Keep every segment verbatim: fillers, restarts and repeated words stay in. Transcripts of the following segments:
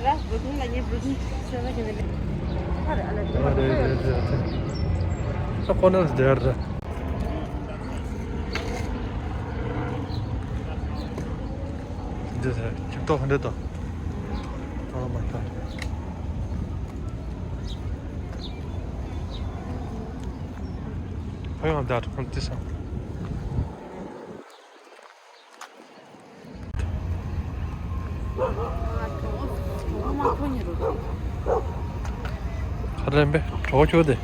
རེད་རེད་རེད་རེད། ས་ཁོ་ནར་སྡེར་རེད། འདི་ཟེར་ཁྱིམ་ཐོག་ཧན་འདྲེ་དང་། ཨོ་མའི་གྷོད། ཕ་ཡང་འདྲ་ཁོང་དེ་སང་། ག་རེ་རེད་པས། གྲོགས་ཁྱོད་དེ།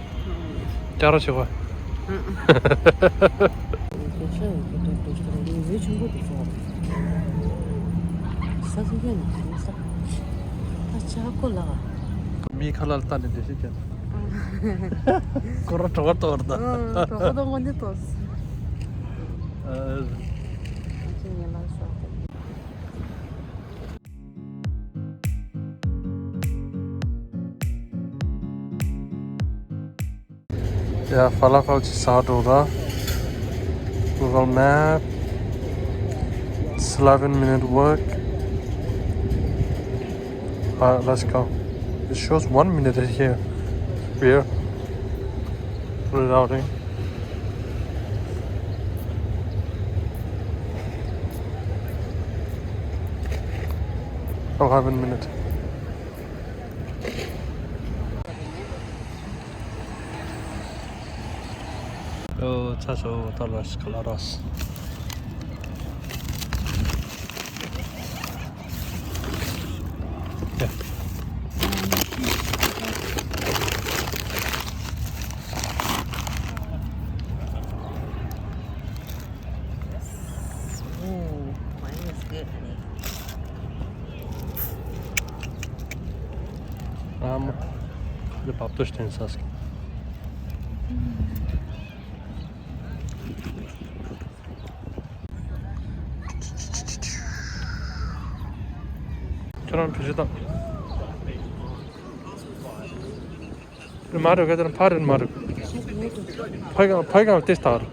བསྐྱར་རོ་བྱེད་པ། མིའི་ཁ་ལག་ལྟ་ནས་འགྲེལ་བཤད་བྱས། ཁོ་རང་གྲོགས་པོ་ཏོག་རེད་ད། གྲོགས་པོ་ཏོག་ངོ་འདི་ཏོག Yeah, falafel ཅིག་ཟ་འགྲོ་ད། Google Map. It's eleven minute walk. Alright, let's go. It shows one minute here. Weird. Rerouting. Eleven minute. ཨོ་ཚ་སོ་ད་ལོ་སི་ཁ་ལ་རོས། Ooh, mine is good, honey. Um, the Baptist in Sask. ཁྱོད་རང་བེད་སྤྱོད་བཏང་། མ་རུ་ག་དེར་ཕ་རེད་མ་རུ། ཕ་གང་ཕ་གང་ཏེ་སྟར།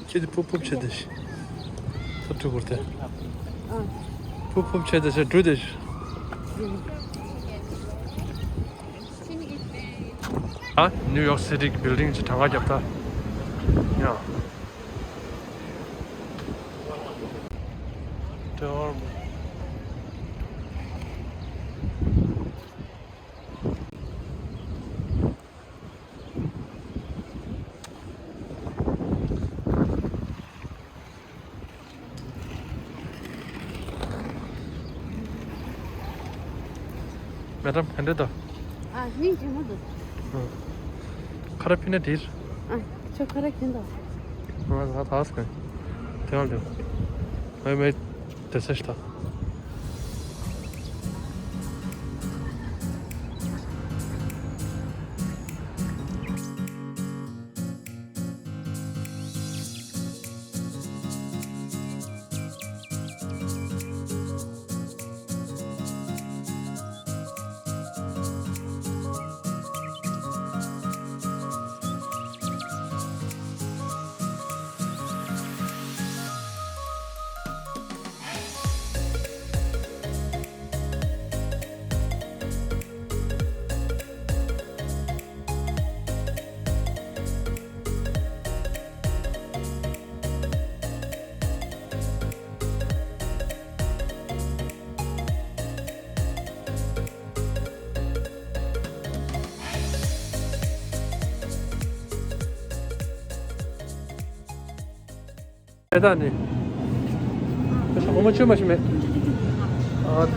ཁྱེད་ཕུབ་ཕུབ་བྱེད་དེ། ཐབས་ཁྲུ་གུར་ཏེ། ཕུབ་ཕུབ་བྱེད་དེ་ཞེས་འགྲུ་དེ། ཨ། ནིའུ་ཡོག་སི་ཊི་གི་བིལ་ཌིང་ཅིག་གྲངས་ཀ་བརྒྱབ་ད། ཡ། དེ་བར། མེ་ཌམ་ག་འདྲ་འདུག་ཨ། སྙིང་རྗེ་མོ་འདུག་ཁ་ར་ཕི་ན་དིར། ཨ། ཁྱོད་ཁ་ར་གྱོན་དང་། ང་ད་ཐག་སྐོན། དེ་ཡང་འདུག་ཨ་མེ། དེ་ཚེ་ཤི་ད། དེ་དག་ནི། དེ་ཚོ་སྒོར་མོ་བཅོས་མ་ཞིག་མེད། ཨ།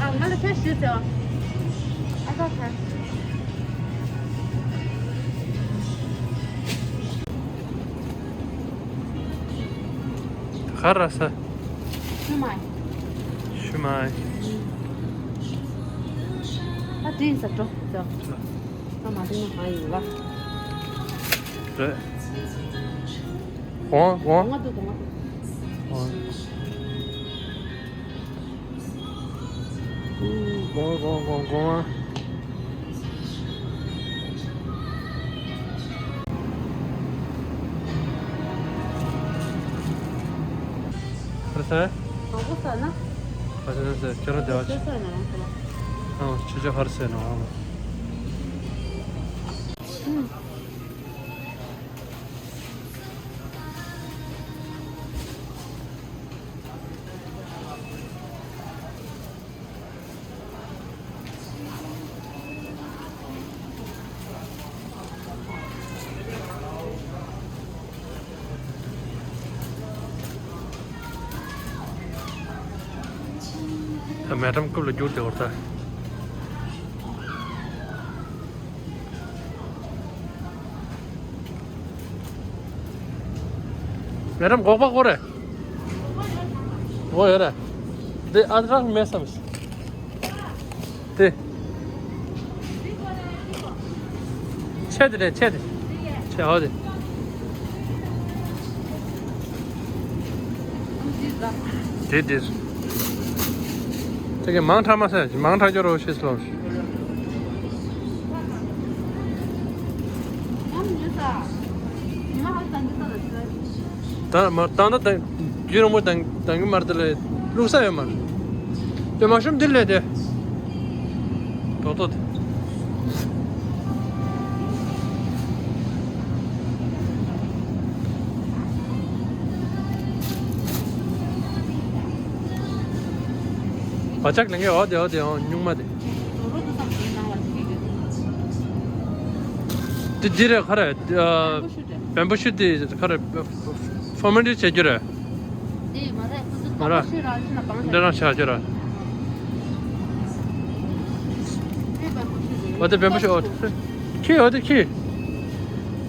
ཨ། ང་ལ་ཁ་ཤས་ཟེར་བ། ཨ་ཁ་ཁ། ག་ར་ས། ཤུ་མའི། ཤུ་མའི། ཨ། དེ་ཡིན་ས་འགྲོ་ཟེར་བ། ཨ་མ་དེ་ནི་གང་ཡིན་ལ། རེད། གོང་གོང་། གོང་ང་འདུག་གོང་ང་འདུག་གོང་གོང་གོང་གོང་། ཧར་སེ། ཨོ་ས་ན། ཧར་སེ་ན་སེ་ཁྱོད་རང་བདེ་བ་ཆེ། ཨང་ཆུ་ཆུ་ཧར་སེ་ན་ཨང་། མེ་ཏམ་རྐུབ་ལ་རྒྱུག་བསྡད་པ་རེད་ད། མེ་ཏམ་སྒོག་པ་དགོས་རེད། འོ་ཡོད་རེད། འདི་ཨ་རག་མེད་བསམ། དེ། ཆེ་དེ་རེད་ཆེ་དེ། ཆེ་འོ་དེ། དེ་དེ། དེ་གི་མང་དྲགས་མ་ཟེར་མང་དྲགས་སྐྱོར་རོགས་ཤེས་སོང་། ད་མ་ད་ད་ད་རྒྱུན་རིང་པོ་ད་ད་གི་མར་དེ་ལས་བླུག་ས་ཡོད་མ་རེད། དེ་མ་ཤོམ་འདི་ལས་དེ། ཏོག་ཏོག་དེ། བ་ཅག་ལེན་གི་འོ་དེ་འོ་དེ་འོ་སྨྱུག་མ་དེ། དེ་འདི་རེད་ཁ་རེད། བེམ་བུ་ཤུ་དེ་ཁ་རེད། ཕོ་མེན་ཊི་བྱེད་རྒྱུ་རེད། དེ་མ་རེད། ཁོ་ཚོ་མ་རེད། ཕོ་མེན་ཊི་རང་བཞིན་ལ་སྤང་འདི་རང་བྱ་རྒྱུ་རེད། འོ་དེ་བེམ་བུ་ཤུ་འོ་དེ་ཁྱི་འོ་དེ་ཁྱི།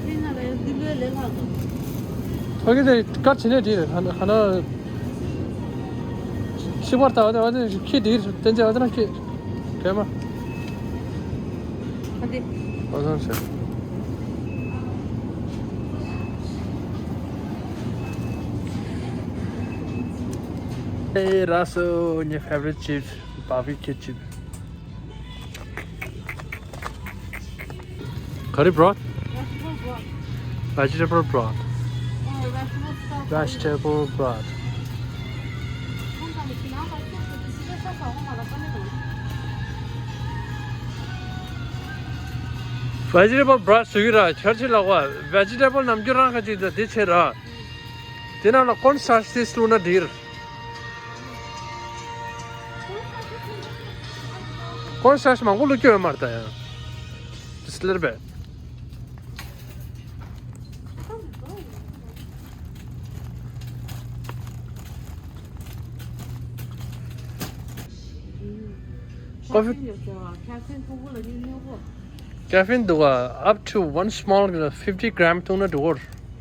ཁྱི་ན་རེད། འདི་ལོས་ལས་ལྷག་འདུག་ཕ་གི་དེ་དཀར་བྱེད་ནས་བྲིས་རེད། ཁ་ན་ཁ་ན། ཤི་བར་ལྟ་བ་དེ་བ་དེ་ཁྱི་དེ་རེད། བསྟན་བྱ་བ་དེ་ན་ཁྱི། གས་མ། ཨ་དེ། ཨ་ཙང་ཟེར། ཨེ་ར་སོ་ངའི་ཕེ་ཝ་རི་ཊི་ཅིབ་སི་བྷར་བི་ཁིའུ་ཅིབ་སི། Curry broth? Vegetable broth. Vegetable broth. Vegetable broth ཟེར་གྱི་ར། ཁྱོད་ཚོས་ལབ་པ་vegetable ནམ་རྒྱུན་རང་ག་ཅིག་དང་དེ་བྱེད་ར། དེ་ནང་ལ་corn starch དེ་བླུགས་ན་འགྲིག་རེད། Corn starch མང་པོ་བླུགས་རྒྱུ་ཡོད་མ་རེད་ད་ཡང་། Just a little bit. Coffee. Caffeine མཐོ་པོ་ལ་ཉུང་ཉུང་པོ། Caffeine འདུག་ག up to one small fifty gram བཏུང་ན་འགྲིག་གོ།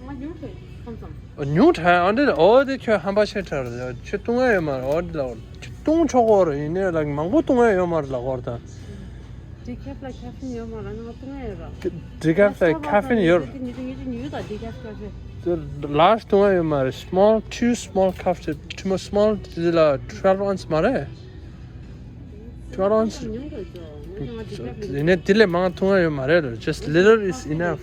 ང་ཉུང་དྲགས་ཁམ་ཙམ། ཉུང་དྲགས་ཨ་འདི་ཨོ་དེ་ཁྱོད་ཧམ་པ་ཆེ་དྲགས་རེད། ཁྱོད་བཏུང་ཡ་ཡོད་མ་རེད། ཨོ་འདི་ལ་ཁྱོད་བཏུང་ཆོག་གོ་རེད། ཡིན་ནའི་ལ་མང་པོ་བཏུང་ཡ་ཡོད་མ་རེད་ལ་གོ་རེད་ད། Decaf ལ་caffeine ཡོད་མ་རེད། ང་བཏུང་ཡ་ཡོད་ར། Decaf ལ་caffeine ཡོད། ཉི་ཉི་ཉི་ཉི་ད decaf caffeine། དེ་large བཏུང་ཡ་ཡོད་མ་རེད། Small, two small cups, two small དེ་ལ་twelve ounce མ་རེད། Twelve ounce ཡིན་ནའི་དེ་ལས་མང་བཏུང་ཡ་ཡོད་མ་རེད། Just little is enough.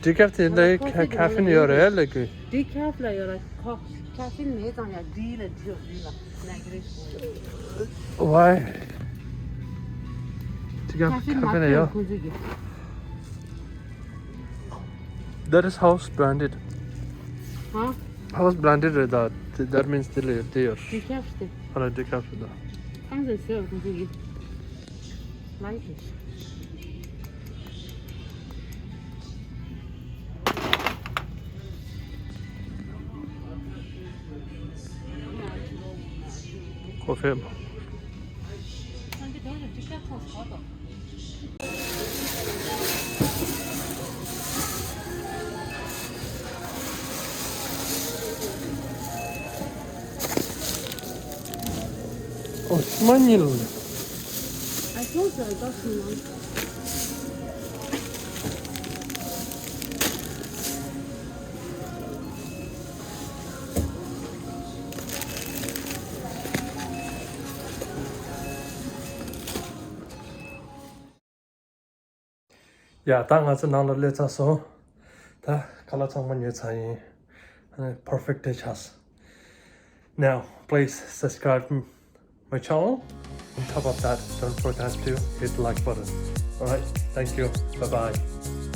Decaf དེ་ལ་caffeine ཡོད་རེད་ལ་གི། Decaf ལ་ཡོད་ར། Caffeine མེད་ཙང་ཡ་D ལ་D ཡོད། D ལ Why? Caffeine མ་ཡོད་ཁོང་ཚོས་ཀྱི། That is house branded. ཧ། House branded རེད་ད། That means དེ་ལ་ཡོད་དེ་ཡོད། Decaf དེ། ཨ་ལ་decaf རེད་ད། ཁང་ཚན་ཟེར་ཁོང་ཚོས་ཀྱི། Light དེ། Coffee. Oh, smile. I told you I got some. ཡ། ད་ང་ཚོ་ནང་ལ་སླེབས་ཚར་སོང་། ད་ཁ་ལག་ཚང་མ་ཉོས་ཚར་ཡིན། perfect ཆགས། Now, please subscribe my channel. On top of that, don't forget to hit the like button. Alright, thank you. Bye bye.